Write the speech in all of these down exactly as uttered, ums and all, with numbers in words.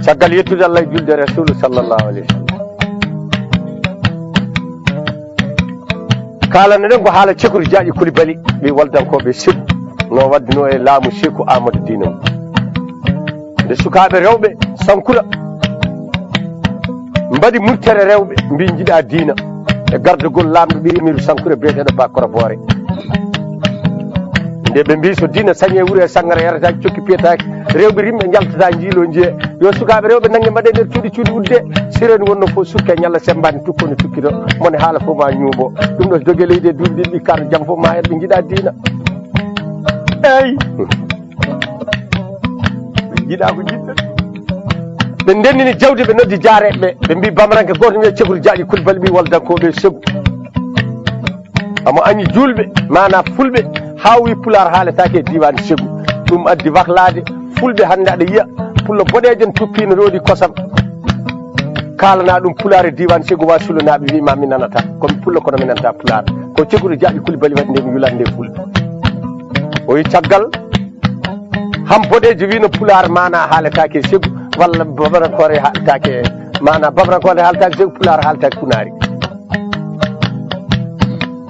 Caggal yettude Allah e julde Rasulu sallallahu alayhi wa sallam. Kaalano ɗen ko haala Cekuru Jaaƴi Kulibali, ɓii Waldankooɓe Segu, no waddunoo e laamu Seeku Aamadu Diina mum. Nde sukaaɓe rewɓe Sankura mbaɗi murtere rewɓe, mbi njiɗaa diina, e gardagol laamɗo ɓii Emiiru Sankura biyeteeɗo Ba Koro Boore. Nde ɓe mbi so diina sañe wuro e sangara yarataaki, cokki piyataaki, rewɓe rimɓe njaltata njiilo njiye, yo sukaaɓe rewɓe nannge mbaɗe nder cuuɗi, cuuɗi udde, sirani wonno fof sukke ñalla semmbani tukko ne tukkito, mone haala fof ma ñuuɓo. Ɗum ɗo so doge leydi e duuɓi ɗiɗi ɓi kaɗo jam fof ma heɓ ɓe njiɗaa diina. Eyi. Jiɗa ko jiɗɗo. Ɓe ndendini jawdi, ɓe noddi jaareɓe, ɓe mbi bamaranke gooto wiye Cekuru Jaaƴi Kulibali ɓii Waldankooɓe Segu. Amo añi juulɓe, maana fulɓe, haa o wi pulaar haaletaake e diiwaan Segu. Ɗum addi waklaade fulɓe hannde aɗa yiya pullo boɗeejo ne tuppi no roodi kosam. Kaalana ɗum pulaar e diiwaan Segu wa Sulunaaɓe wi ma mi nanata. Ko mi pullo kono mi nanata pulaar. Ko Cekuru Jaaƴi Kulibali waɗi nde mi yulande fulɓe. O wi caggal Ham boɗeejo wino pulaar maana haaletaake e Segu, walla babarankoore haaletaake, maana babarankoore haaletaake Segu, pulaar haaletaake Kunaari.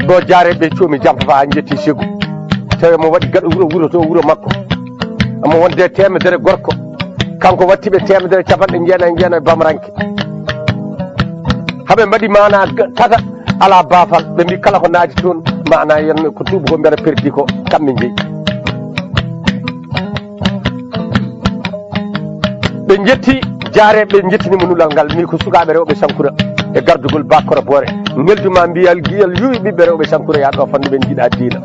Ɗo jaareɓe coomi jampa fa haa njetti Segu. Tawi mo waɗi gaɗo wuro, wuro to wuro makko. Omo wonde teemedere gorko. Kanko watti ɓe teemedere capanɗe jeenayi, jeenayi bamaranke. Haɓe mbaɗi maana g-, tata, ala baafal. Ɓe mbi kala ko naati toon, maana yen ko tuubu ko mbiyata perdi ko, kamɓe njeyi. Ɓe njetti jaareɓe, ɓe njettini mo nulal ngal, mi ko sukaaɓe rewɓe Sankura e gardugol Ba Koro Boore. Neldu ma mbiyal giyal yuwi ɓiɓɓe rewɓe Sankura, yaa ɗo fannu ɓe njiɗa diina.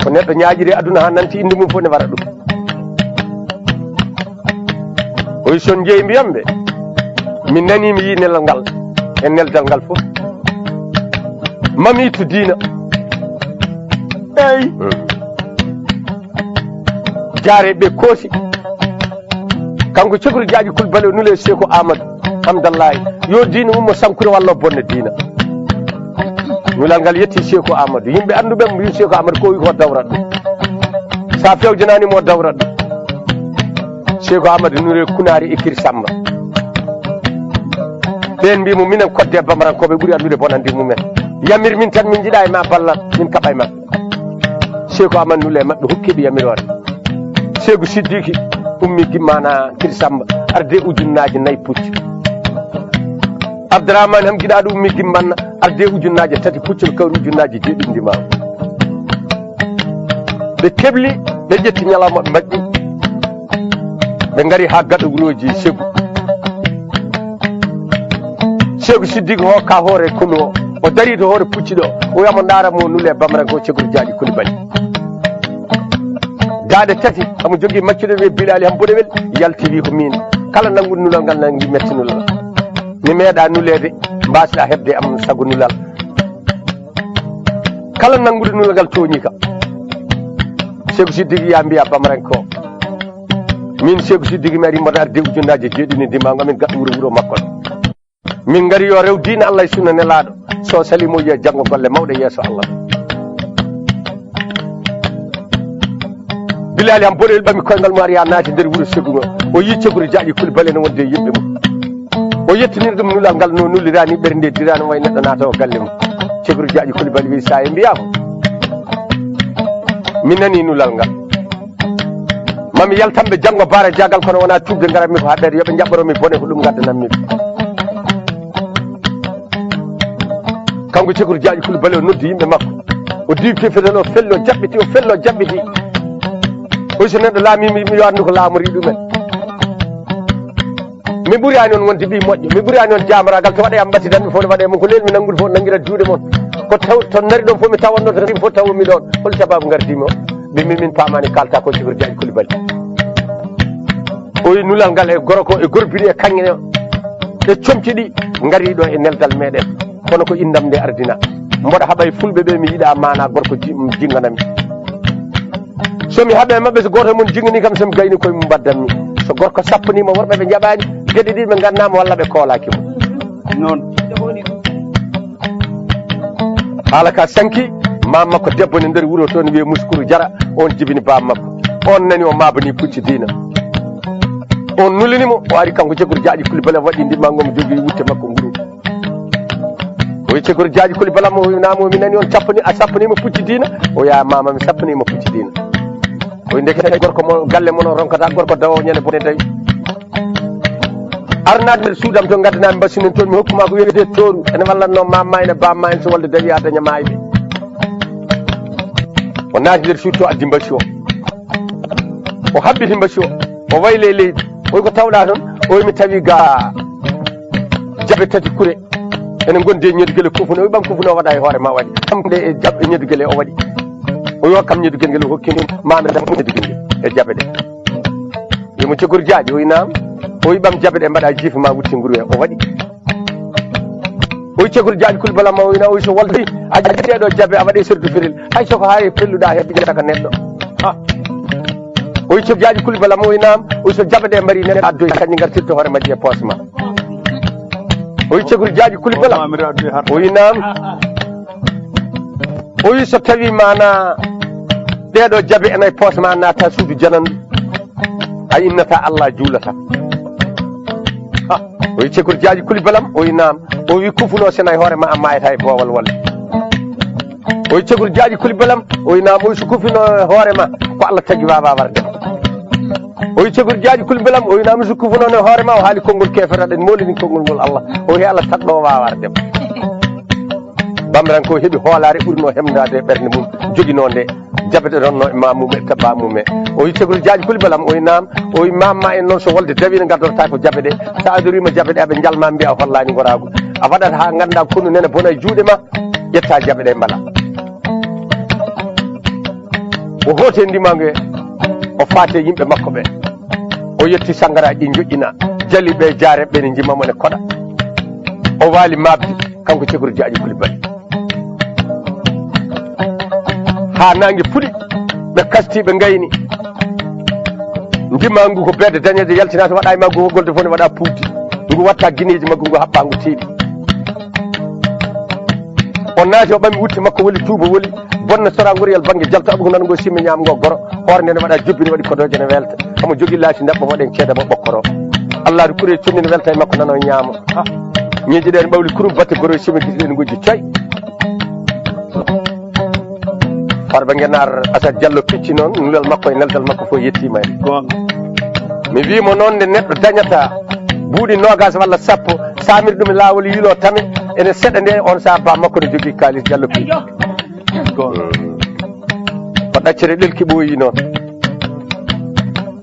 Ko neɗɗo ñaaƴiri aduna haa nanti innde mum fof ne wara ɗum. O wi so on njehi mbiyam ɓe, mi nani mi yi nelal ngal e neldal ngal fof. Mami to diina. Eyi. Jaare ɓe koosi. Kanko Cekuru Jaaƴi Kulibali o nule Seeku Aamadu Hamdallahi. Yo diina ummo Sankura walla o bonna diina. Nulal ngal yetti Seeku Aamadu. Yimɓe annduɓe mo mbi Seeku Aamadu ko wi ko dawrat ɗum. Sa fewjanani mo dawrat ɗum. Seeku Aamadu nure Kunaari e Kiri Samba. Ɓeen mbi mo minen kodde bamarankooɓe ɓuri anndude bonande mumen. Yamir min tan min njiɗa e ma ballal min kaɓa e maɓɓe. Seeku Aamadu nule maɓɓe hokkiɓe yamiroore. Seeku Siddiki ummi Gimmana Kiri Samba arde ujunnaaji nayi puccu. Abdourahmane Ham Giɗaaɗo ummi Gimbanna arde ujunnaaji tati puccol kawri ujunnaaji jeeɗiɗi ndimaagu. Ɓe kebli, ɓe ƴetti ñalawma ɓe mbaɗi. Ɓe ngari haa gaɗo wurooji Segu. Seeku Siddiki hokka hoore konu o. O dari to hoore pucci ɗo. O wiyamo ndaara mo nule bamranko Cekuru Jaaƴi Kulibali. Daaɗe tati, omo jogii maccuɗo wiye Bilaali Ham Boɗewel, yalti wi ko miin. Kala nannguɗo nulal ngal nangi metti nulal. Mi meeɗa nuleede, mbaasɗa heɓde am sago nulal. Kala nannguɗo nulal ngal tooñii kam. Seeku Siddiki ya mbiya bamranko. Min Seeku Siddiki mi ari mboɗo arde ujunnaaje jeeɗiɗi ndimaagu amin gaɗɗo wuro, wuro makko ɗo. Min ngari yo rew diina Allah e sunna nelaaɗo. So salimo yiya janngo golle mawɗe yeeso Allah. Bilaali Ham Boɗewel ɓami koyngal mum ari haa naati nder wuro Segu ngo. O yii Cekuru Jaaƴi Kulibali no wonde e yimɓe mum. O yettiniri ɗum nulal ngal no nulirani ɓernde dirani way neɗɗo naata o galle mum. Cekuru Jaaƴi Kulibali wi sa e mbiyama. Mi nani nulal ngal. Mami yaltanɓe janngo baara jaagal kono wona tuubde ngaranmi ko haɓɓeede yo ɓe njaɓɓoro mi bone ko ɗum ngaddanammi ɗum. Kanko Cekuru Jaaƴi Kulibali o noddi yimɓe makko. O diwi kefetal o fello jaɓɓiti, o fello jaɓɓiti. O wi so neɗɗo laamii mi, mi yo anndu ko laamori ɗumen. Mi ɓuri ani on wonde ɓii moƴƴo, mi ɓuri ani on jaamoraagal to waɗe am mbatti tan mi fof ne waɗe mum ko lelmi nanngude fof nanngira juuɗe mon. Ko taw to nari ɗon fof mi tawanno to rim fof tawomi ɗon. Hol sababu ngardimi o? Ɓe mbi min paamani kalta ko Cekuru Jaaƴi Kulibali. O wi nulal ngal e gorko e gorbiɗi e kaŋŋe e comci ɗi ngari ɗo e neldal meɗen. Kono ko indam nde ardina. Mboɗo haɓa e fulɓe ɓe mi yiɗa mana gorko ji-, jinganami. So mi haɓe maɓɓe so goto e mon jingani kam so mi gayni koye mum mbaddanmi. So gorko sappanima worɓe ɓe jaɓani geɗe ɗi ɓe gandama walla ɓe koolaki mo. Noon. Haala ka sanki, ma makko debbo ne nder wuro toon wiye Muskuru Jara, on jibini ba makko. On nani o mabani pucci diina. On nulini mo, o ari kanko Cekor Jaaji Kuli Bala, waɗi ndimmagu, mo jogii wutte makko nguru. O wi Cekor Jaaji Kuli Bala, mo wi naamo, mi nani on cappani, a sappanima pucci diina? O ya mama, mi sappanima pucci diina. O wi ndeke gorko mo galle mon o ronkata gorko dawo ñande bone tawi. Arnaade nder suudam to ngaddanami mbasinen toon, mi hokkuma ko wiyetee tooru. Ene wallatno mamma en e bamma en, so walde dawi a daña maayɓe. O naati nder suudu to, addi mbasi o. O habbiti mbasi o. O wayle e leydi. O wi ko tawɗa toon? O wi mi tawi ga jabe tati kure. Ene ngondi e ñeddugel e kufune. O wi ɓam kufune o waɗa e hoore ma waɗi. Ɓam ɗe e jaɓ-, e ñeddugel o waɗi. O wi hokkam ñeddugel ngel, o hokki ɗum. Mami dam ñeddugel ngel e jabe ɗe. Wimo Cekor Jaaji, o wi naam. O wi ɓam jabe ɗe mbaɗa jiifa ma wutti nguru he. O waɗi. O wi Cekor Jaaji Kuli Bala, mo wi naam, o wi so waldi a jaɓi ɗeɗo jabe a waɗi serdu ferel. Hay soko hay pelluɗa he ɓiƴata ka neɗɗo. Ha. O wi Cekor Jaaji Kuli Bala, mo wi naam. O wi so jabe ɗe mbari neɗɗo addoy, kanji ngartirta hoore majji e poos ma. O wi Cekor Jaaji Kuli Bala, o wi naam. O wi so tawi mana ɗeɗo jabe ena e poos ma, natta suudu janandu, a innata Allah, juulata. Ha, o wi Cekor Jaaji Kuli Balam, o wi naam. O wi kufuno sena e hoore ma, a mayata e boowal walla. O wi Cekor Jaaji Kuli Balam, o wi naam. O wi so kufuno e hoore ma, ko Allah tagi wawa warde. O wi Cekor Jaaji Kuli Balam, o wi naam, so kufuno e hoore ma, o haali konngol keefere, aɗen moolini konngol ngol Allah. O wi Allah tagɗo wawa warde. Bamran ko heɓi hoolaare ɓurno hemdaade ɓernde mum, joginoo nde jaɓete ronno e ma mum e taɓɓa mum e. O wi Cekor Jaaji Kuli Balam, o wi naam. O wi mamma en noon so wolde dawino ngaddorta ko jaɓe ɗe. Sa adorima jaɓe ɗe aɓe njalma mbiya a hollani ngoraagu. A waɗat ha ngannda konu nene bona e juuɗe ma, ƴetta jaɓe ɗe mbala. O hooti e ndimaangu he, o faati e yimɓe makko ɓe. O yetti sangara ɗi joƴƴina. Jali ɓe jaare ɓe ne njima mo ne koɗa. O waali maabde, kanko Cekor Jaaji Kuli Bali. Ha nangue fuɗi, ɓe kasti, ɓe gayni. Ndima ngu ko beede dañeede yaltinaade, waɗa e maggu ko golde fof ne waɗa puuddi. Ngu watta guineeji maggu, ngu haɓɓa ngu teeɗi. O naati, o ɓami wutte makko woli, tuuba woli, bonna sora ngoriyal bannge jalto aɓa ko nan ngo simme ñaam ngo goro. Hoore nde ne waɗa jobbi, ne waɗi kodoje ne welta. Omo jogii laaci ndaɓɓa, waɗen ceede mo ɓokkoro. Allah ri kure cunni ne welta e makko, nano ñaamo. Ha. Ñeeji ɗen ɓawli kurum batte goro e simme gisi ɗen ngojji coy. Farba Ngenaar Asad Diallo Picci noon, nulal makko e neldal makko fof yettiima en. Goonga. Mi wii mo noon, nde neɗɗo dañata buuɗi noogaas walla sappo, saamir ɗum e laawol, yiilo tame, ene seɗa nde, on sahaa ba makko ne jogii kaalis, Diallo Picci. Goonga. Ko ɗaccere ɗelki ɓooyi noon.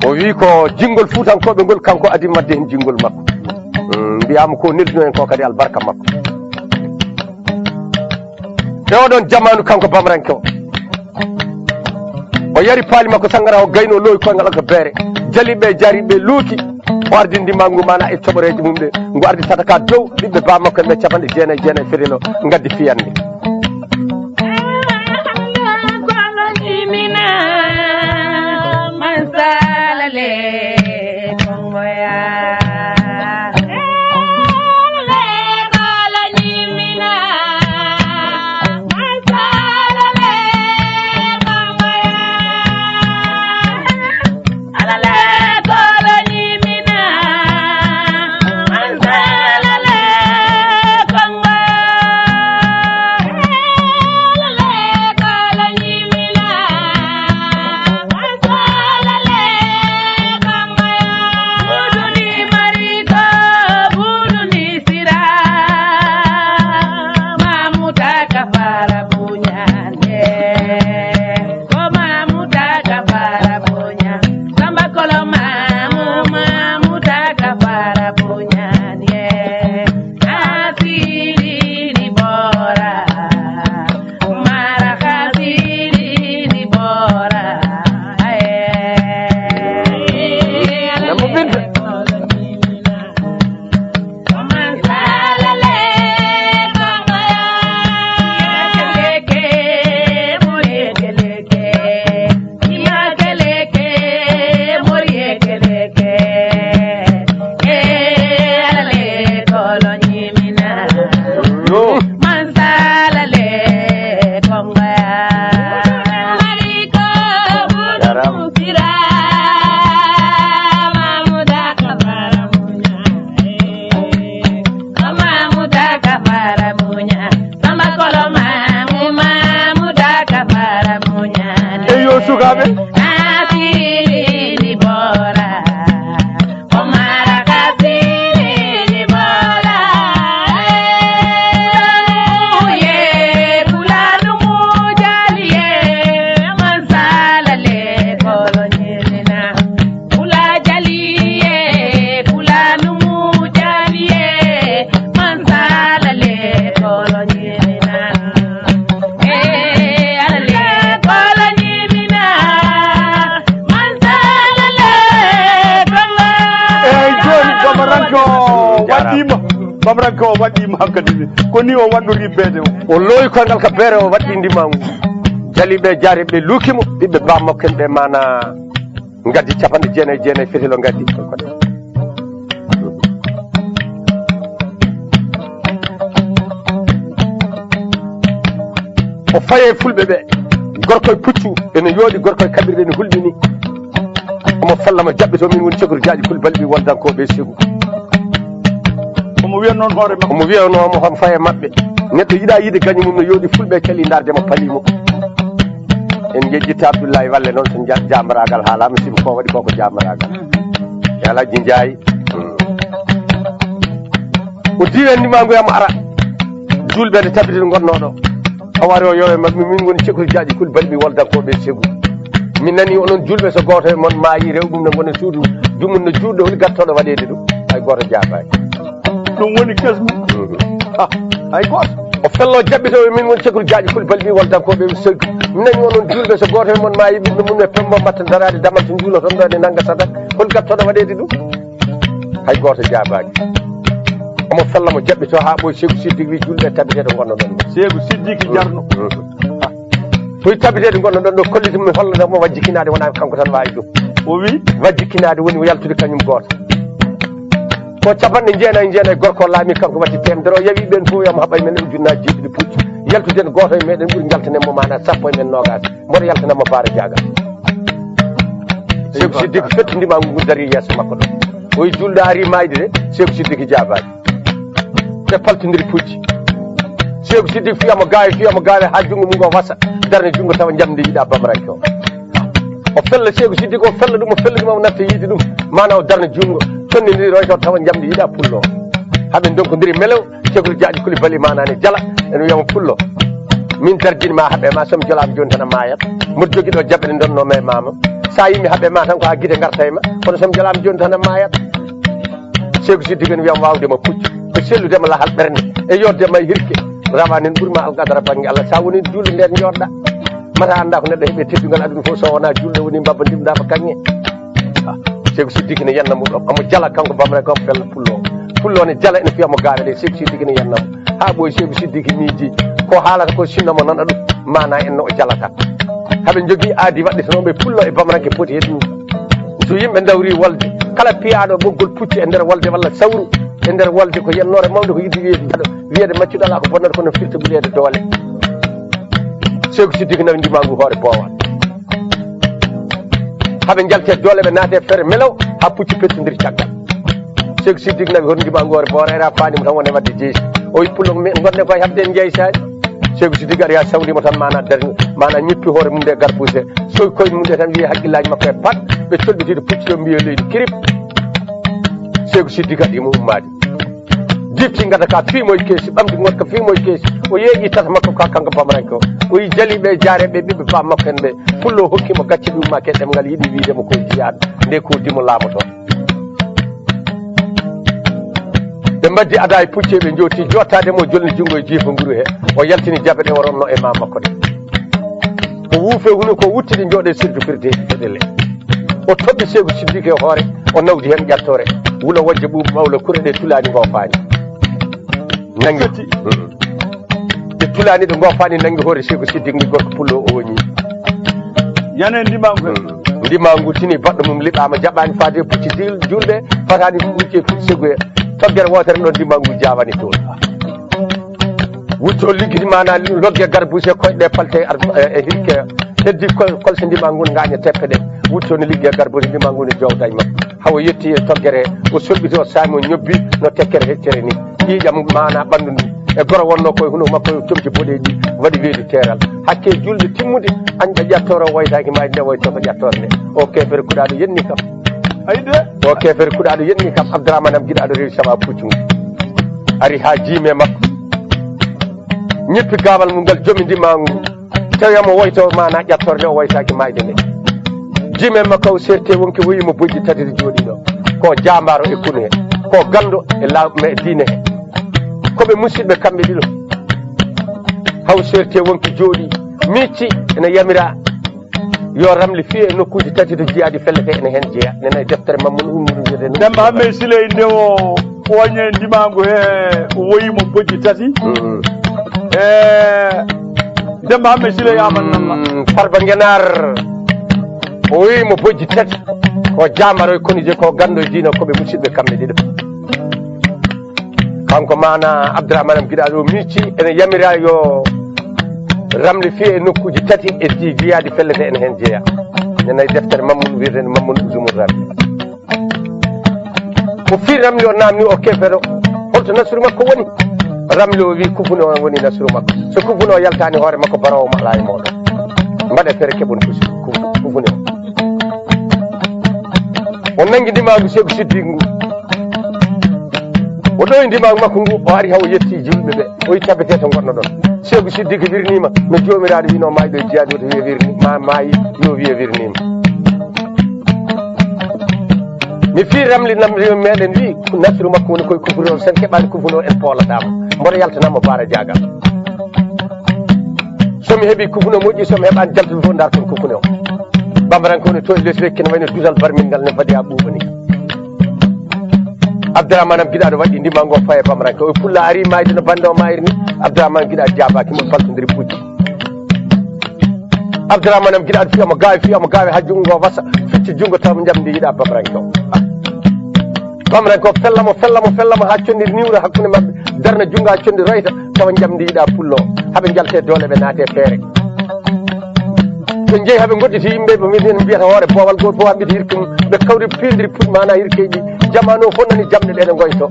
O wii ko jinngol Fuutankooɓe ngol, kanko adi waɗde heen jinngol makko. Mm, mbiyaama ko nelduno en ko kadi albarka makko. E oɗon jamaanu kanko Bamranke o, o yari paali makko sangara, o gayno, o loowi koyngal makko beere. Jaliɓe, jariɓe, luuki. O ardi ndimaagu mana e coɓoreeji mum ɗe. Ngu ardi tata ka dow, ɓiɓɓe ba makko en ɓe capanɗe jeenayi, jeenayi ferelo, ngaddi fiyannde. Ranko waɗɗiima. Bamranko waɗɗiima hankadi. Ko ni o waɗnori beede o. O loowi koyngal ka beere, o waɗɗi ndimaangu. Jaliiɓe e jaareeɓe luuki mo, ɓiɓɓe bammakko en ɓe maana ngaddi capanɗe jeenayi e jeenayi fetelo ngaddi. O faye fulɓe ɓe, gorko e puccu ene yooɗi, gorko e kaɓirɗe ene hulɓini. Omo fella mo jaɓɓito, min woni cekuru jaaƴi kul balɓi woldankooɓe e segu. Omo wiya noon hoore makko. Omo wiya noon mo kam faye maɓɓe. Neɗɗo yiɗa yiide gaño mum no yooɗi, fulɓe cali ndaarde mo pali mo. En njejjitta Abdoulaye Walle noon, so ja-, jaambaraagal haalaama, sibu ko waɗi ko ko jaambaraagal. E Alhaji Njaay. O diwi en ndimaangu yam ara. Julɓe nde tabitino ngonnooɗo. Hawari o yowe maɓɓe, min ngoni cekuru jaaƴi kul balɓe woldankooɓe e segu. Min nani onon julɓe, so gooto e mon maayi, rew ɗum ne ngona suudu, jumum no juutɗo, holi gattooɗo waɗeede ɗum? Hay gooto jaabaaki. Ɗum woni kesmu. Ah, hay gooto. O fello jaɓɓito, min woni cekuru jaaƴi kul balɓe woldankooɓe e segu. Min nani onon julɓe, so gooto e mon maayi, ɓiɓɓe mum e pembo mbatta daraade damal to njuuloton ɗo, ene nannga sadak, holi gattooɗo waɗeede ɗum? Hay gooto jaabaaki. Omo fella mo jaɓɓito haa ɓooyi. Seeku Siddiq wi julɓe tabiteeɗo ngonno ɗon. Seeku Siddiq jarno. Koye tabiteeɗo ngonno ɗon ɗo, kolliti mi holla mo wajji kinaade, wonaa kanko tan waawi ɗum. O wi wajji kinaade woni o yaltude kañum gooto. Ko capanɗe jeenayi e jeenayi gorko laami, kanko watti teemedere, o yawi ɓeen fof, yo mo haɓɓay men ujunnaaji jeeɗiɗi puccu. Yaltuden gooto e meɗen ɓuri njaltanen mo maana sappo e men noogaas. Mboɗo yaltana mo Baara Jaaga. Seeku Siddiq fettindima ngu dari yeeso makko ɗo. O wi julɗo ari maayde de, Seeku Siddiq jaabaaki. Ɓe paltondiri pucci. Seeku Siddiq fiya mo gaawe, fiya mo gaawe haa junngo mum ngo wasa. Darne junngo tawa njamndi yiɗa bamaranke o. O fella Seeku Siddiq, o fella ɗum, o fella ɗum, o natta yiide ɗum. Maana o darna junngo, connindiri royto tawa njamndi yiɗa pullo. Haa ɓe ndonkondiri melew, Seeku Jaaƴi Kuli Bali maana ne jala, ene wiyama pullo. Min darjini ma haɓe ma, so mi jolaama jooni tan a maayat. Mboɗo jogii ɗo jaɓɓe ɗe ndonnoo ma e maama. So a yimi haɓe ma tan ko haa gite ngarta e ma. Kono so mi jolaama jooni tan a maayat. Seeku Siddiq ene wiyam waawde ma puccu. Ko selludema lahal ɓernde. E yorde ma e hirke. Rawane en ɓuri ma alqadara bannge Allah. So a woni juulde nden joɗɗa. Mata annda ko neɗɗo heɓi teddungal aduna fof so wona juulɗo woni mbabba ndimɗa ko kaŋŋe. Ah, Seeku Siddiq ne yenna mo ɗo. Omo jala kanko bamre ko fella pullo. Pullo ne jala ene fiya mo gaawe ɗe. Seeku Siddiq ne yenna mo. Haa ɓooyi Seeku Siddiq miiji. Ko haalata ko sinno mo nana ɗum. Maana en no o jalata. Haɓe njogii aadi waɗde tan oɓe pullo e bamranke poti e ɗum. So yimɓe ndawri wolde, kala piyaaɗo ɓoggol pucci e nder wolde walla sawru e nder wolde, ko yennoore mawnde ko yiɗi wiyeede jaɗo, wiyeede maccuɗo alaa ko bonnata kono firta ɓureede doole. Seeku Siddiq nawi ndimaangu hoore boowal. Haɓe njalte doole, ɓe naate feere melew haa pucci pettondiri caggal. Seeku Siddiq nawi hoto ndimaangu hoore boowal, era faani mo tan wonde wadde jeesi. O wi pullo, mi ngonne koye haɓde en jeyi saari. Seeku Siddiq ari haa sawndimo tan, maana darni, maana ñippi hoore mum nde garbuse, sowi koye mum nde tan wiye haqqillaaji makko e pat, ɓe colɓitiiɗo pucci ɗo mbiye leydi kirip. Seeku Siddiq haɗi mo ummaade. Difti ngata ka fiimo e keesi, ɓamti ngotka fiimo e keesi. O yeeƴi tata makko ka kanko bamaranke o. O yi jaliiɓe e jaareeɓe ɓiɓɓe baa makko en ɓe. Pullo hokki mo gacce ɗum ma ke ɗemngal yiɗi wiide mo ko jiyaaɗo. Nde ko dimo laamoto. Ɓe mbaddi ada e pucci, ɓe njooti jottaade mo, jolni junngo e jiifa nguru he. O yaltini jaɓe ɗe o ronno e ma makko ɗe. O wuufe huno ko wuttide njooɗe sirdu firde e ɗele. O toɓɓi Seeku Siddiq e hoore, o nawdi heen ƴattoore. Wula wojja ɓuuɓi ɓawla kure ɗe tulaani ngoo faani. Nangi. Fetti. Mm. Ɗe tulaani ɗe ngoo faani nangi hoore Seeku Siddiq ngi gorko pullo o woni. Yane ndimangu. Mm. Ndimangu tini baɗɗo mum liɓaama, jaɓaani faade pucci dil-, julɓe, fataani wucce pucci Seeku e toggere wootere ɗo ndimangu jaawani toon. Wutto liggiti maana logge garbuje koyɗe palte ar-, e, e hirke heddi kol-, kolse ndima ngun ngaaña teppe ɗe. Wutto no ligge garbuje ndima ngun e jowta e makko. Hawa yetti e toggere, o solɓiti, o saami, o ñobbi no tekkere heccere ni. Ƴiiƴam maana ɓanndu ndu. E goro wonno koye huno makko, o comci boɗeeji, waɗi weedu teeral. Hakke julde timmude, añɓe ƴattoore o waytaaki maayde nde, wayto ko ƴattoore nde. O keefere kuɗaaɗo yenni kam. Ay de. O keefere kuɗaaɗo yenni kam, Abdourahmane am giɗaaɗo rewi sama puccu ngu. Ari haa jiime makko. Ñippi gaawal mum ngal, jomi ndimangu. Tawi omo woyto maana ƴattoore nde, o woytaaki maayde nde. Jiime makko o serti wonki woyi mo bojji tati jooɗiiɗo. Ko jaambaaro e kunu he. Ko ganndo e laaɓme e diine he. Ko ɓe musidɓe kamɓe ɗiɗo. Haw serti wonki jooɗi. Micci ene yamira. Yo ramli fiye e nokkuuji tati to jiyaaɗi fellete ene heen jeya. Nena e deftere Mammounou Oumou Ndour wiyetee Demba Hammey Siley nde o ooñe ndimaangu he o woyi mo bojji tati. Mm. E Demba Hammey Siley Aman Namma. Mm, Farba Ngenaar o woyi mo bojji tati. Ko jaamaro e koni je ko ganndo e diina ko ɓe musidɓe kamɓe ɗiɗo. Kanko maana Abdourahmane am giɗaaɗo o miicci ene yamira yo ramli fiye e nokkuuji tati e di jiyaaɗi fellete ene heen jeya. Nena e deftere Mammounou wiyetee Mammounou Ousmane Ramli. O fii ramli o naamni o kefeero holto nasru makko woni. Ramli o wii kufune o woni nasru makko. So kufune o yaltaani hoore makko barawo ma alaa e mooɗon. Mbaɗe feere keɓon kusi ku-, kufune o. O nangi ndimaangu Seeku Siddiq ngu. O ɗowi ndimaangu makko ngu o ari haw o yetti julɓe ɓe. O yi tabitee to ngonno ɗon. Seeku Siddiq wirniima no joomiraaɗo wino maayi ɗo e jiyaade woto wiye wirni ma maayi yo wiye wirniima. Mi fii ramli nam meɗen wi nasru makko woni koye kufuri o sen keɓaani kufuri o en poolataama mboɗo yaltanama baara jaagal. So mi heɓi kufuno moƴƴi so mi heɓaani jaltude fof darton kufune o. Bambaranke woni to e les wekkene wayno dutal barmingal ne fadi ha ɓuuɓani. Abdourahmane am giɗaaɗo waɗi ndima ngo faye bambaranke o pulla ari mayde no bande o mayri ni. Abdourahmane giɗaaɗo jaabaaki mo paltodiri pucci. Abdourahmane am giɗaaɗo fiyamo gaawi fiyamo gaawi ha junngo ngo wasa ficci junngo tawa mo jamdi yiɗa bambaranke o. Bambaranke o fellamo fellamo fellamo ha condi niwra hakkunde maɓɓe darna junngo ha condi royta tawa jamdi yiɗa pullo. Haɓe jalte doole ɓe naate feere. Ɓe jeeyi haɓe godditi yimɓe ɓe mbiɗen mbiyata hoore boowal gooto fof haɓɓiti hirke mum. Ɓe kawri piindiri puɗi mana hirkeji jamanu o fof nani jamɗe ɗe ne goyto.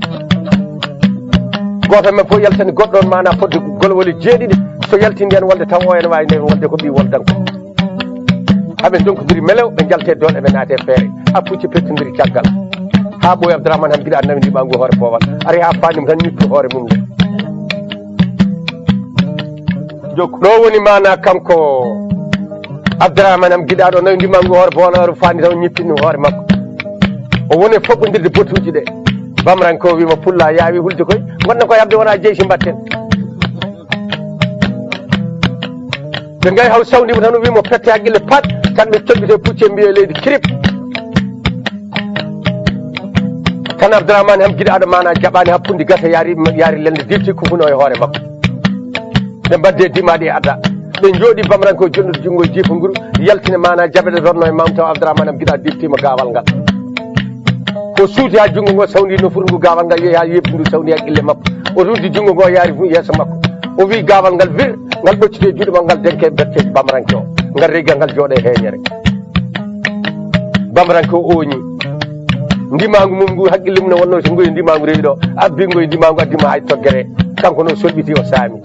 Gooto men fof yaltani goɗɗo on mana fodde golwole jeeɗiɗi. So yalti nden wolde taw o ene wawi nden wolde ko ɓi woldanko. Haɓe donkodiri melew ɓe jalte doole ɓe naate feere. Appucci pettodiri caggal ha ɓooy Abdourahmane han mbiɗa nawi ndiɓa ngu hoore boowal ari ha fanim tan ñippi hoore mum nde. Jokku ɗo woni mana kanko Abdourahmane am giɗaɗo nawi ndimangu hoore boolo oto fandi taw ñippini hoore makko. O woni foɓɓodirde botuji ɗe. Bamranko wima pulla yawi hulde koy. Gonɗen koye habde wona jeysi mbatten. Ɓe gay haw sawdima tan o wimo pette haqqille pat. Tan ɓe coɓɓite pucce mbiye leydi kirip. Tan Abdourahmane ham giɗa aɗa mana jaɓani hakkude gasa yari yari lende dirti ko huno e hoore makko. Ɓe mbadde dimaɗi e adda. Ɓe jooɗi bamranko jonnude junngo e jiifa nguru yaltine mana jaɓeɗe ronno e mam taw Abdourahmane am giɗa dirtima gawal ngal. Ko suuti ha junngo ngo sawdi nofuru ngu gawal ngal yeehi ha yeɓti ndu sawdi haqqille makko. O ruddi junngo ngo yaari fu yeeso makko. O wi gawal ngal vir ngal ɓoccite juuɗe makko ngal denke berteji bamranke o ngal regga ngal jooɗe heñere. Bamranke o ooñi ndimagu mum ngu haqqille mum ne wonno so ngoyi ndimagu rewi ɗo abbi ngoyi ndimagu addima hay toggere. Kanko noon solɓiti o saami.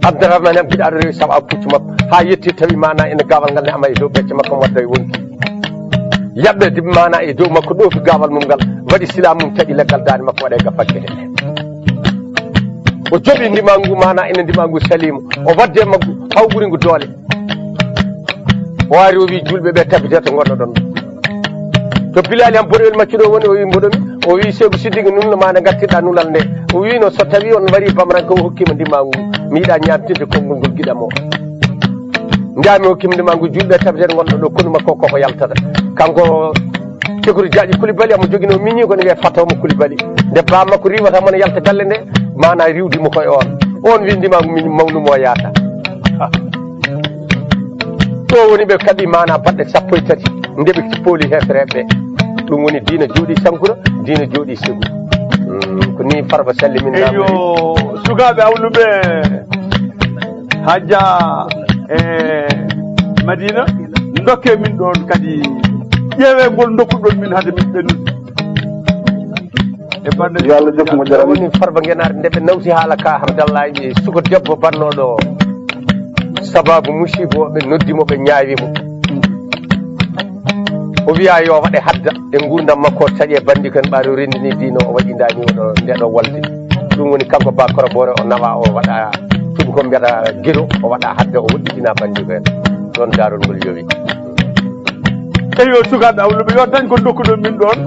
Abdourahmane am giɗa aɗa rewi sawa puccu makko ha yetti tawi mana ene gawal ngal ne ama e dow becce makko mo adda e wonki. Yaɓɓe diɓɓe mana e dow makko ɗoofi gawal mum ngal waɗi sila mum taƴi leggal dande makko waɗa e gafakkete. O joɓi ndimagu mana ene ndimagu salimo o wadde maggu haw ɓuri ngu doole. O ari o wi julɓe ɓe tabite to gonnoɗon. To bilali ham boɗowel maccuɗo woni o wi mboɗomi o wi segu siddigi nunno ma nde gartirɗa nulal nde. O wino so tawi on mari bamranke o hokkima ndimagu mi yiɗa ñamtinde konngol ngol giɗam o. Nda mi hokkima ndimagu julɓe tabite gonɗo ɗo konu makko koko yaltata. Kanko Cekuru Jaaƴi Kulibali amo jogino miñi ko ne wiye Fatawma Kulibali. Nde ba makko riwata mo ne yalta galle nde mana riwdi mo koye on. On wi ndimagu min mawnu mo yaata. Ɗo woni ɓe kaɓi mana baɗɗe sappo e tati nde ɓe pooli hefereɓe. Ɗum woni diina jooɗi sankura diina jooɗi segu. Mm, ko ni Farba salli min eyo. Sukaɓe awluɓe hajja e Madina dokke min ɗon kadi. Ƴeewe ngol dokkuɗon min hade min ɓennude. E bande yo Allah jokku mo jarama woni Farba Ngenaar nde ɓe nawti haala ka Hamdallahi suko debbo bannoɗo sababu musibo ɓe noddi mo ɓe ñaawi mo. O wiya yo waɗe hadda e ngurdam makko o taƴe bandi ko en ɓaari o rendini diino o waɗi ndani oɗo ndeɗo wolde. Ɗum woni kanko ba korobore o nawa o waɗa tubu ko mbiyata giro o waɗa hadda o woɗɗitina bandi ko en. Ɗon darol ngol yowi. Eyo sukaɓe awluɓe yo dañ ko dokkuɗon min ɗon.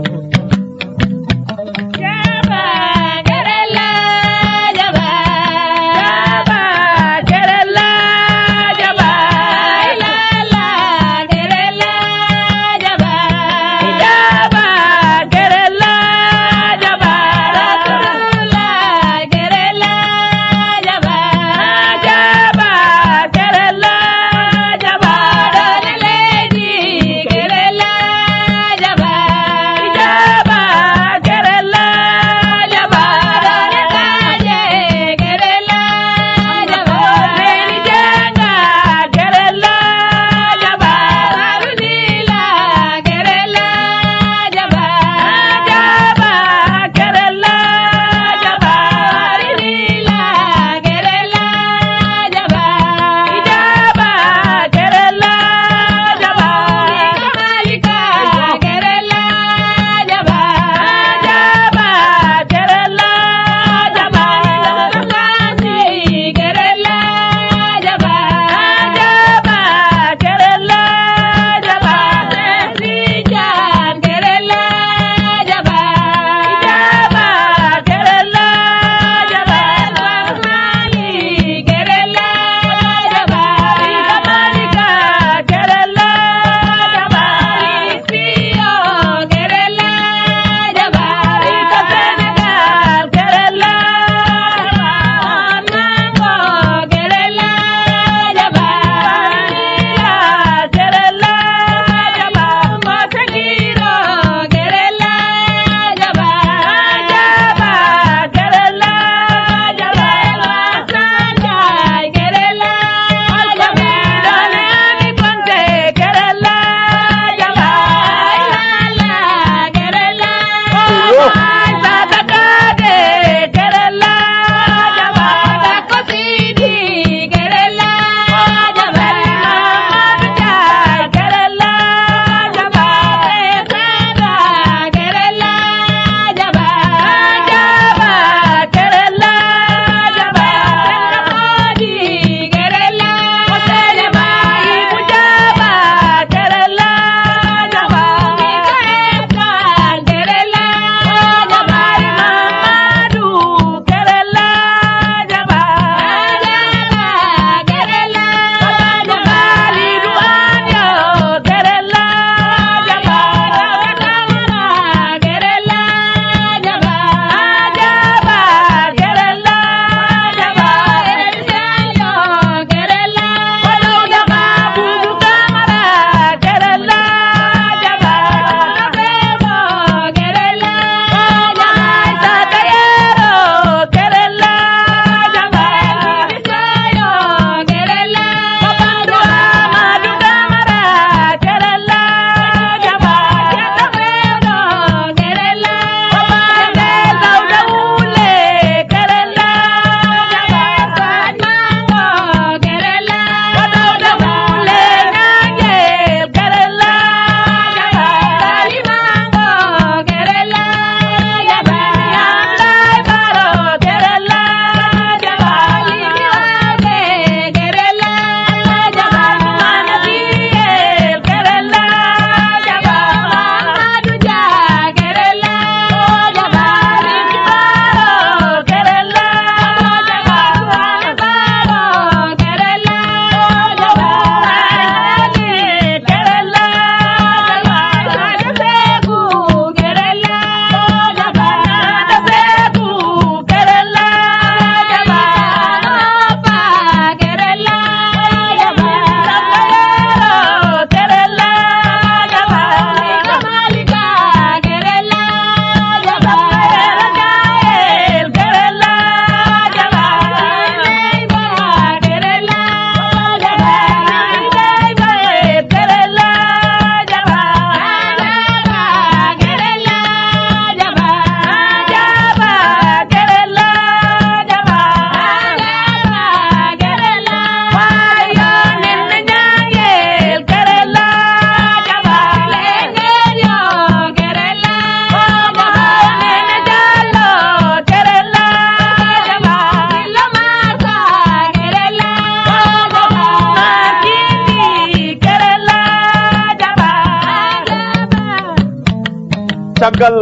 Caggal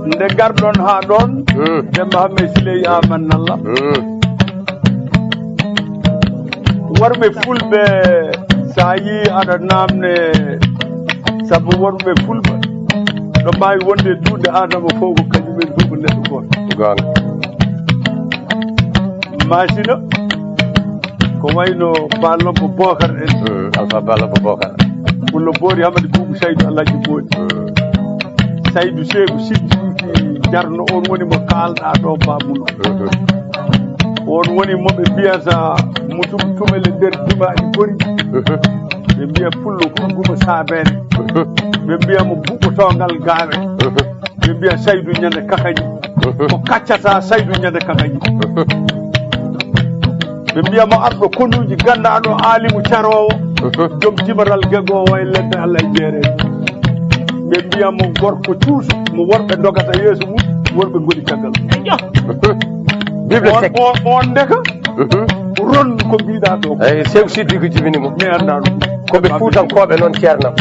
nde ngarɗon haa ɗoon, hmm, Demba Hammey Siley Aman Nalla. Hmm. Worɓe fulɓe, so a yii aɗa naamne, sabu worɓe fulɓe ɗo mbaawi wonde e duunde Aadama fof ko kañum en fof ko neɗɗo gooto. Goonga. Maasina, ko wayno Ba Lobbo Bookar en. Hmm, Alfa Ba Lobbo Bookar. Pullo Boori Hamadi Buubu Saydu Alhaji Boori. Hmm. Saydu Seeku Siddiiki Jarno, on woni mo kaalɗaa ɗo, Ba Muno. Mhm. On woni mo ɓe mbiyata mutum tumele nder dimaaɗi Bori. Mhm. Ɓe mbiya pullo ko guma saabeere. Mhm. Ɓe mbiya mo buɓɓotoongal gaawe. Mhm. Ɓe mbiya Saydu ñande kakañi. Mhm. Ko kaccata Saydu ñande kakañi. Mhm. Ɓe mbiya mo arɗo konuuji, ganndaɗo aalimu caroowo, mhm, joom tibaral gegoowo e ledde Allah e jeere. Ɓe mbiya mo gorko cuusu, mo worɓe ndogata yeeso mum, worɓe ngoni caggal. Bible on, sec. On, on ndeka, mhm, ron ko mbiɗa ɗo. Eyi, Seeku Siddi ko jibini mo. Mi annda ɗum. Ko ɓe Fuutankooɓe noon, ceernam.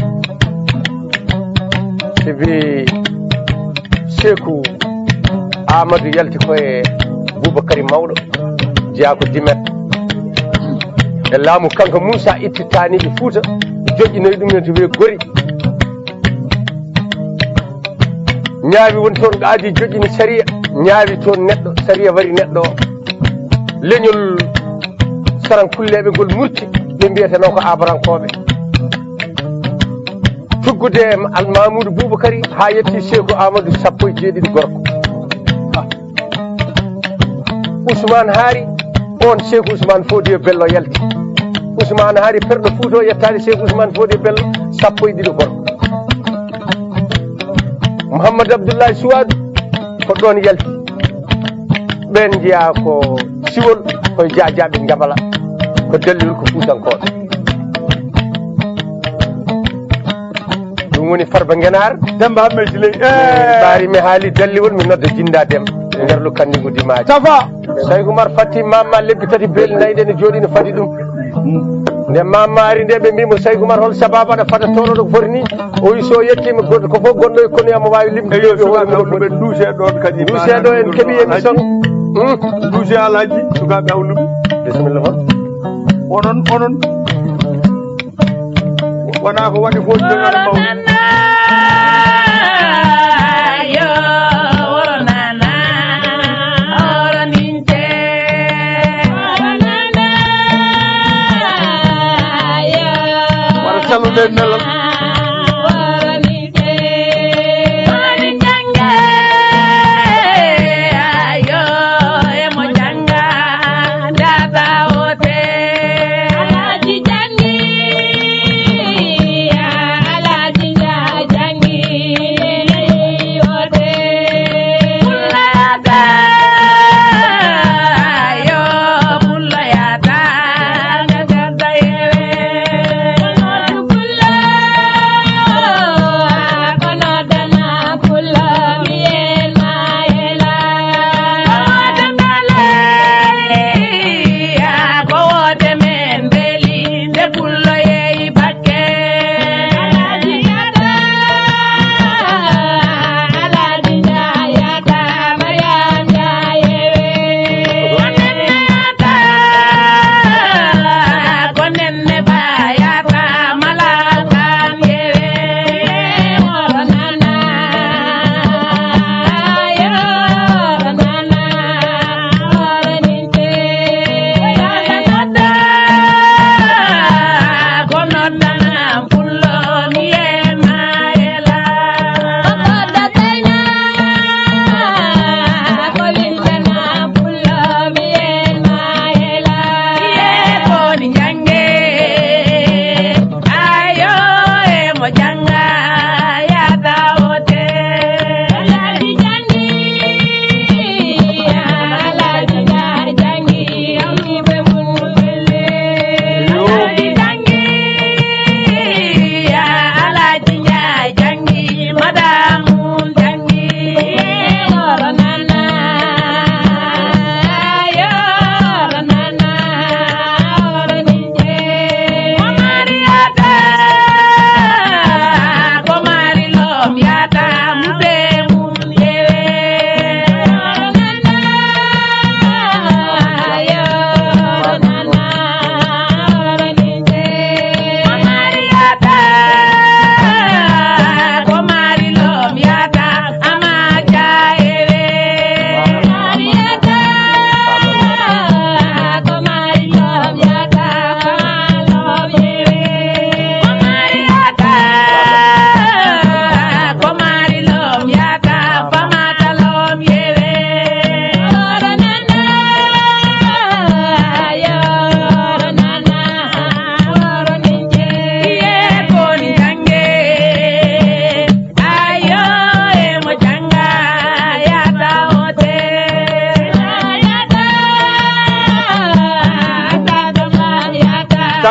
Sibi Seeku Aamadu yalti ko e Buubakari Mawɗo, jeyaa ko Dimet. E laamu kanko Muusa itti taaniiɓe Fuuta, joƴƴinoyi ɗum en to wiyee Gori. Ñaawi woni toon, aadi joƴƴini sariya, ñaawi toon neɗɗo, sariya wari neɗɗo o. Leñol Sarankulleeɓe ngol murti, ɓe mbiyetenoo ko Abarankooɓe. Tuggude e Almamuudu Buubakari haa yetti Seeku Aamadu sappo e jeeɗiɗi gorko. Usmaan Haari, oon Seeku Usmaan Foodiyo Bello yalti. Usmaan Haari perɗo Fuuta o yettaade Seeku Usmaan Foodiyo Bello sappo e ɗiɗo gorko. Muhammad Abdullahi Suwaadu ko ɗoon yalti. Ɓeen njiyaa ko Siwol, koye Jaajaaɓe Njabala, ko Dellirol ko Fuutankooɓe. Ɗum woni Farba Ngenaar. Demba Hammey Siley. Ɓaari mi haali Dalliwol, mi nodda Jinnda Dem. Nder Lukkandigu Dimaaji. Tafa. Sayku Umar fatti Mamma lebbi tati, beeli nayi ɗe ne jooɗi no fadi ɗum. Nde Mamma ari nde, ɓe mbi mo, "Sayku Umar, hol sababu aɗa fada toon ɗo ko foti ni?" O wi, "So yettiima goɗɗo ko fof gonɗo e konu am, o waawi limde." Eyo, leeɓi hoore sukaaɓe mum hawluɓe, ɗum. Nduuse ɗo en keɓi émission. Hmm? Nduuse Alhaji, sukaaɓe hawluɓe. Bisimilla mon. Onon, onon. Wonaa ko waɗi fof jogaade mawɗo. Wara salude nelal.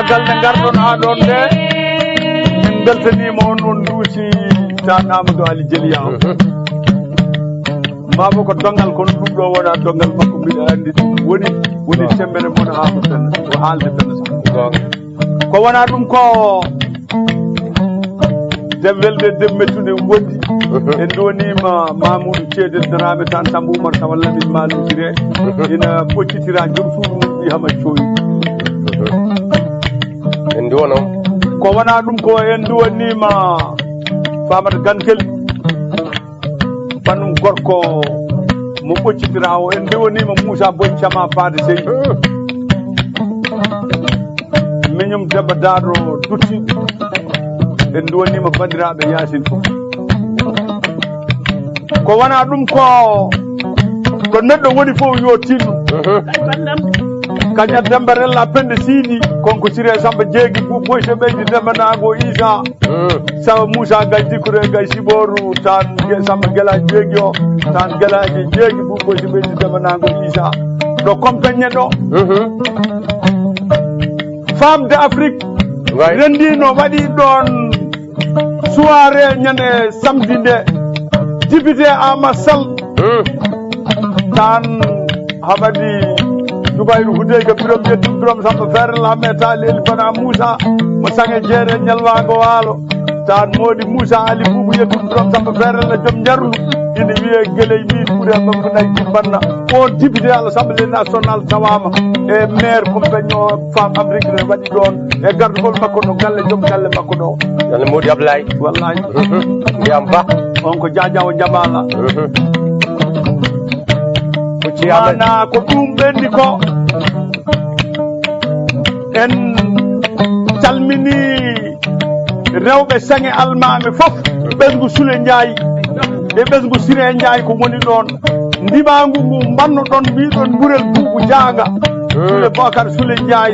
Gal nde ngarɗon haa ɗoon nde, min mbeltaniima on, on nduusi tan Amadou Ali Jeliya. Maabo ko donngal, kono ɗum ɗo wona donngal makko, mbiɗa anndi ɗum woni, woni sembere mon haa ko fen-, ko haalde fen-, ko wona ɗum ko dem welde, dem mettude wondi. En ndonima Mamoudou Cedel Dramé tan Samba Oumar Samba Lamine Maloudire. Ina ɓoccitira joom suudu mum wi hama cowi. En nduwano. Ko wona ɗum ko en nduwanima Famata Gankel. Banum gorko mo ɓoccitira o, en nduwanima Moussa Boy Cama Fade Sey. Miñum Demba Daado Dutti. En nduwanima bandiraɓe Yaasin fof. Ko wona ɗum ko, ko neɗɗo woni fof yo tinno. Kaña Demba Rella Pende Sidi, konko Siré Samba Jeegi, Bou Boyse Ɓeydi Demba Nago Isa. Sawa Moussa Gaye Dikure Gaye Siboru, tan ge-, Samba Gela Jeegi o, tan Gelaji Jeegi, Bou Boyse Ɓeydi Demba Nago Isa. Ɗo compagnie ɗo. Femme d'Afrique. Rendino, waɗi ɗon soirée ñande samedi nde. Député Amat Sall. Tan Hamadi Jubayru Hudeyka Birom Yettum Birom Samba Ferre Lame Tali Elifana Moussa. Mo sange jeere ñalwaango waalo. Tan Modi Moussa Ali Boubou Yettum Birom Samba Ferre la joom njarlu. Ina wiye geley min ɓuri am ko nayi timbanna. On député à l'Assemblée nationale tawama e maire compagnie o Femme Afrique ne waɗi ɗon e gardugol makko ɗo, galle, joom galle makko ɗo. Galle Mody Ablaye. Wallahi. Ndiyam ba. On ko Jaajawo Jaɓala. Kucci Amen. Mana ko ɗum ɓenni ko. En calmini rewɓe Saŋe Almaami fof, ɓesngu Sule Njaay e ɓesngu Sire Njaay ko woni ɗon. Ndimaangu ngu mbannoɗon, mbiɗon mburel buubu jaanga. Sule Bokar Sule Njaay,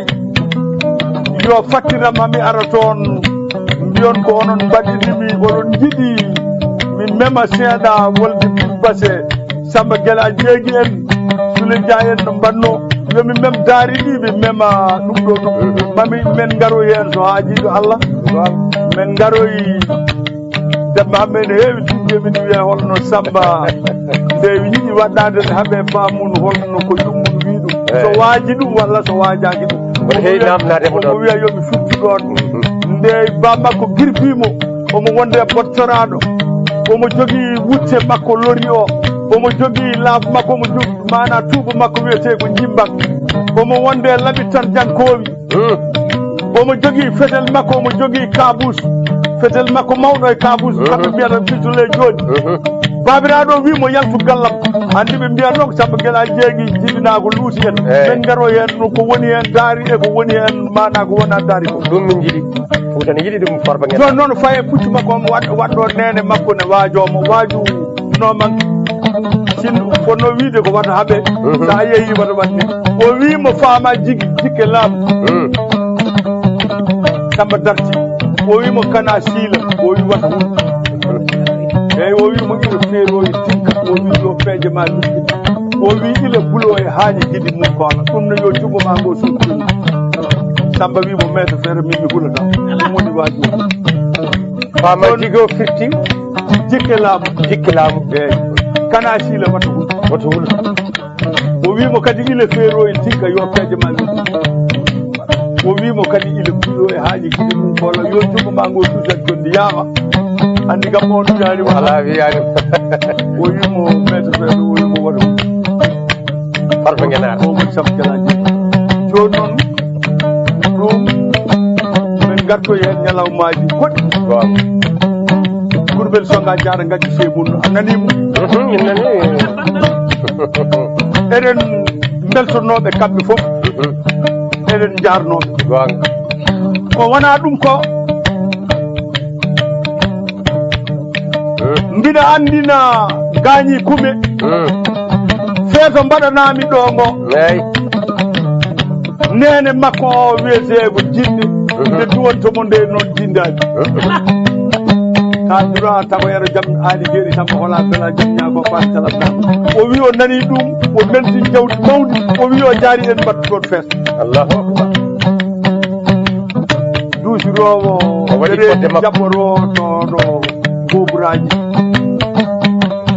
yo fattiram haa mi ara toon. Mbiyon ko onon mbaɗirmi, oɗon njiɗi mi mema seeɗa wolde Base. Samba Gela Jeegi en, Sule Njaay en no mbanno, yo mi mem daari ɗi, mi mema ɗum ɗo ɗum. Mami men ngaroy heen so haajiiɗo Allah. Men ngaroy. Demba amen heewi tijje min wiya holno Samba. Nde yiɗi waɗɗade ne haɓe famun holno ko ɗum mun wi ɗum. So waaji ɗum walla so waajaaki ɗum. Woni heewi namnade mo ɗon. Omo wiya yo mi fittu ɗon. Nde ba makko girfimo, omo wonde bottoraɗo. Omo jogii wutte makko lori o. Omo jogii laabu makko, omo jogii maana tuuba makko wiyetee ko Jimban. Omo wonde laɓi tan jankoowi. Omo jogii fetel makko, omo jogii kaabus. Fetel makko mawɗo e kaabus, kamɓe mbiyata pistolet jooni. Baabiraaɗo o wii mo yaltu gallam. Anndi ɓe mbiya noon Samba Gela Jeegi jibinaa ko luuti en. Ɓen ngaro heen no ko woni heen daari e ko woni heen maana ko wona daari ko. Ɗum min njiɗi. Fuuta ne yiɗi ɗum Farba Ngenda. Jooni noon faye puccu makko on waɗ-, waɗɗo neene makko ne waajoo mo waaju no manque. Sinno wonno wiide ko wata haɓe. Sa yeeyi wata waɗde. O wii mo faama jigi jikke laamu. Samba darti. O wii mo kana siila. O wii wata hul. Eyi, o wii mo ilo feerooyi tinka. O wii yo peeje ma luɓɓin. O wii ilo bulo e haañi gidi mum koola. Ɗum no yo junngo ma ngo suttu. Samba wii mo meeto feere min mi hulata. Ɗum woni waaju. Faama jigi o firti. Jikke laamu. Jikke laamu. Eyi. Kana siila wata hul. Wata hul. O wii mo kadi ile feerooyi tinka yo peeje ma luɓɓin. O wii mo kadi ile bulo e haañi gidi mum koola yo junngo ma ngo suttu jonde yaama. Anndi kam on wiyaani wala. Alaa wiyaani. O wii mo meeto feere, o wii mo wata hul. Farba Ngenaar. O woni Samba Gela Jeegi. Jooni noon, ɗum, min ngarto heen ñalawmaaji goɗɗi. Waaw. Gurbel Songa Jaara ngacci sey mum, a nanii mo? Mhm, min nanii. Eɗen mbeltonooɓe kamɓe fof. Mhm. Eɗen njaarnooɓe. Goonga. Ko wonaa ɗum ko, mbiɗa anndina gaañi kume. Feeto mbaɗanaami ɗo ngo. Eyi. Neene makko o wiyetee ko Jinde. Nde duwonto mo nde noon Jindaaji. Ka dura tagoyaro jam aali jeeri Samba hola bela jam ñaago fas kala. O wi o nani ɗum, o melti jawdi mawdi, o wi o jaari en mbattu toon fees. Allahu Akbar. Kusiroowo. O waɗi fodde makko. Jaɓɓoroo to, to gooburaaji.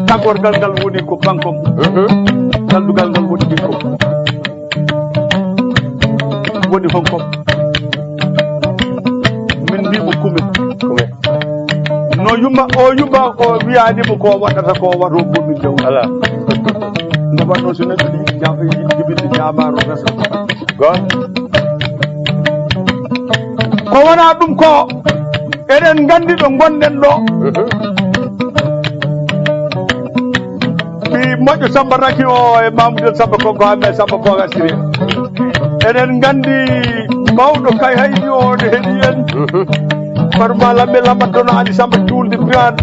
Taggorgal ngal woni ko bankom. Mhm. Galdugal ngal woni ɓikkom. Woni honkom. Min mbiimo kume. Kume. No yumma o yumma o wiyaani mo ko waɗata ko waɗo gomin jaw. Ala. Nde wonno so neɗɗo jibinde jaamaaro resa. Goon. Ko wonaa ɗum ko, eɗen nganndi ɗo ngonɗen ɗo. Mhm. Ɓii moƴƴo Samba Raki o e Mamoudou Samba Konko Hammet Samba Boga Siré. Eɗen nganndi mawɗo Kay Haydi o ne heɗi en. Mhm. Barma Lambe Lamba Dono Ali Samba Juulde Biraan.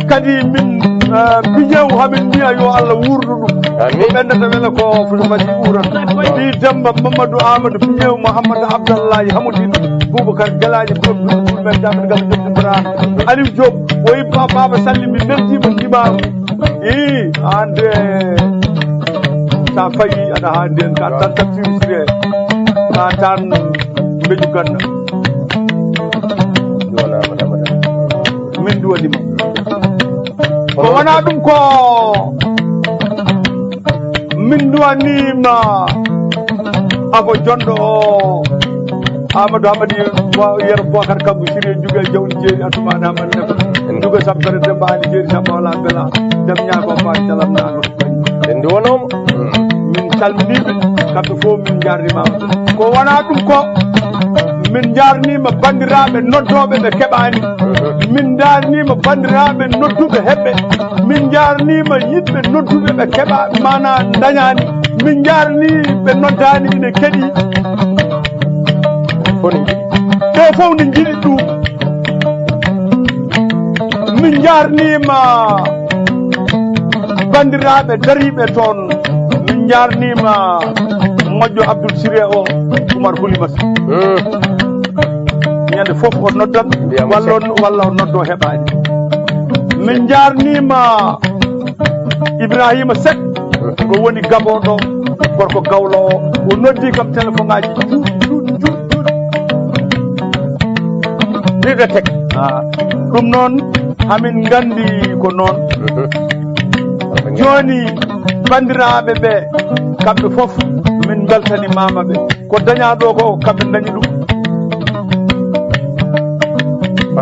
Kadi min, eh, Biñew hamin mbiya yo Allah wuurnu ɗum. Amin. Ko ɓendata wela ko Fouta Madi uuran. Ɗi Demba Mamadou Amadou Biñew Mouhamadou Abdallahi Hamidou Boubacar Galaji Borom Dum Dum men Damin Gal Dum Dum Bra. Aliou Diop, woyi ba Baba Salli mi beltima ndimaagu. Ii, hande sa fayi aɗa hande en ka tan tafsir sire. Ka tan mbeju ganna. Wala wala wala. Min duwanima. Ko wona ɗum ko min duwanima. Abo jonɗo o Amadou Hamadi Yero Bokar Kambu Siri juga jawdi jeeri Atumaɗa Hamadi Nafa juga sampere Demba Ali jeeri Samba wala bela dem ñaako fa calam naano. En duwanoma. Min calminiɓe kamɓe fof min jarnimama. Ko wona ɗum ko min jarnima bandiraɓe noddoɓe ɓe keɓani. Min jarnima bandiraɓe nodduɓe heɓɓe. Min jarnima yiɗɓe nodduɓe ɓe keɓa mana dañani. Min jarni ɓe noddani ine keɗi. Ɓe fof ne jiɗi ɗum. Min jarnima bandiraɓe dariɓe toon. Min jarnima moƴƴo Abdoul Siré o Oumar Houlimas. Ñande fof o noddan walla o noddo heɓani. Min jarnima Ibrahima Seck ko woni gaboɗo gorko gawlo o o noddi kam téléphone ngaji. Ɗiɗo tek. Ɗum noon hamin gandi ko noon. Joni bandiraɓe ɓe kamɓe fof min beltanimama ɓe. Ko dañaɗo ko kamɓe dañi ɗum.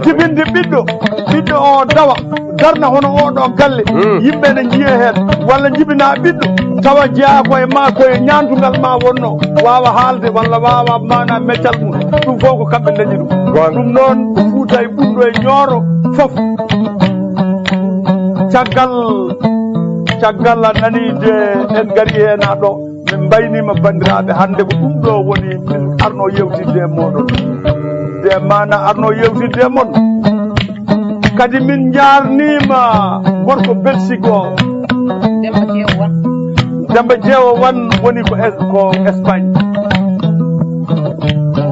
Jibinde ɓiɗɗo ɓiɗɗo o dawa darna hono oɗo galle. Yimɓe ne jiya hen walla jibina ɓiɗɗo tawa jeya ko e ma koye ñantugal ma wonno wawa haalde walla wawa mana meccal mum. Ɗum fof ko kamɓe dañi ɗum. Ɗum noon ko fuuta e ɓunɗo e ñooro fof. Caggal caggal a nani de en gari hen ha ɗo. Min mbaynima bandiraɓe hande ko ɗum ɗo woni min arno yewtidde e moɗon de mana arno yewtidde e mon. Kadi min jarnima gorko Belgique o. Demba Jeewo Wan. Demba Jeewo Wan woni ko Es- ko Espagne.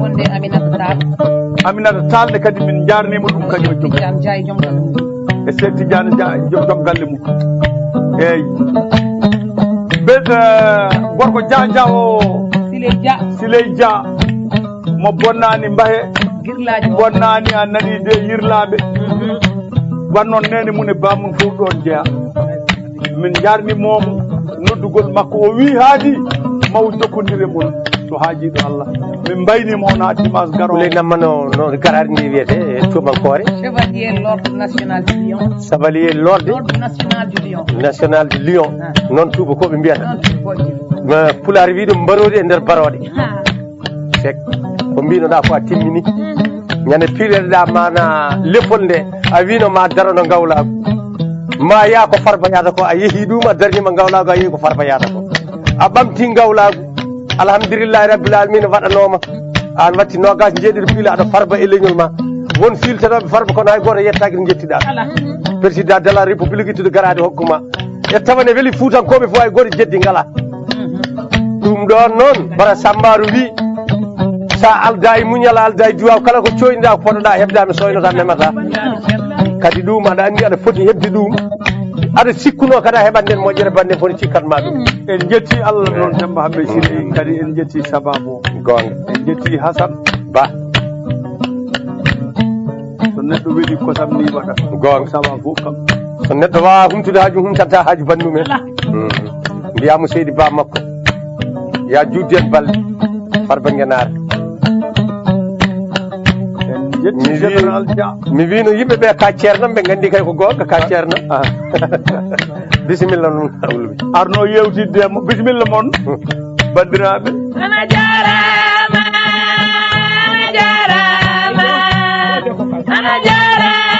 Wonde Aminata Tall. Aminata Tall ne kadi min jarnima ɗum kañum e joom. Jam Jaay joom tan. E Seyd Tidiane Dia joom galle mum. Eyyi. Be gorko Dia Dia o. Siley Dia. Siley Dia. Mo bonnani mbahe. Girlaji o. Bonnani a nani de yirlaɓe. Wannon nene mum e bamum fof ɗon jeeya. Min jarnimomo noddugol makko o wi haadi maw jokkondire mon. To haajiɗo Allah min mbaynima on ha dimanche garo. Ley namma no no garari ndi wiyete e tubankore. Chevalier l'ordre national du lion. Chevalier l'ordre l'ordre national du lion. National du lion. Noon tubakoɓe mbiyata. Noon tubakoɓe. Pulaar wi ɗum mbarodi e nder barode. Sek ko mbinoɗa ko a timmini. Ñande pireɗa mana leppol nde a wino ma darono ngawlagu. Ma yaa ko farba yata ko a yeehi ɗum a darnima ngawlagu a yeehi ko farba yata ko. A ɓamti ngawlagu. Alhamdulillahi rabbil alamina waɗanoma. An watti nogas jeeɗiɗo piila aɗa farba e leñol ma. Won filtanoɓe farba kono hay goto yettaki no jettiɗa. Président de la république tude garade hokkuma. E tawa ne weli fuutankoɓe fof hay goto jeddi ngala. Ɗum ɗon noon bara sambaru wi sa alda e muñal alda e duwaw kala ko coyniɗa ko poɗoɗa hebda mi soynota memata. Kadi ɗum aɗa andi aɗa foti hebde ɗum. Aɗa sikkuno kadi a heɓat nden moƴƴere bande foti cikkat ma ɗum. En jetti Allah noon Demba Hambe Sine kadi en jetti sababu o. Gonga. En jetti Hasan Ba. Neɗɗo weli kosam ni waɗa. Goonga. Sawa fof kam. So neɗɗo waawaa humtude haaju, humtanta haaju banndum en. Mbiyaamu seydi ba makko. Ya juutde en balɗe. Farba Ngenaar. En jetti général Dia. Mi wiino yimɓe ɓe ka ceerno, ɓe nganndi kay ko goonga ka ceerno. Ah. Bisimilla noon, Abdul. Arno yewtidde mo. Bisimilla mon. Banndiraaɓe. Ana jarama, ana jarama, ana jarama.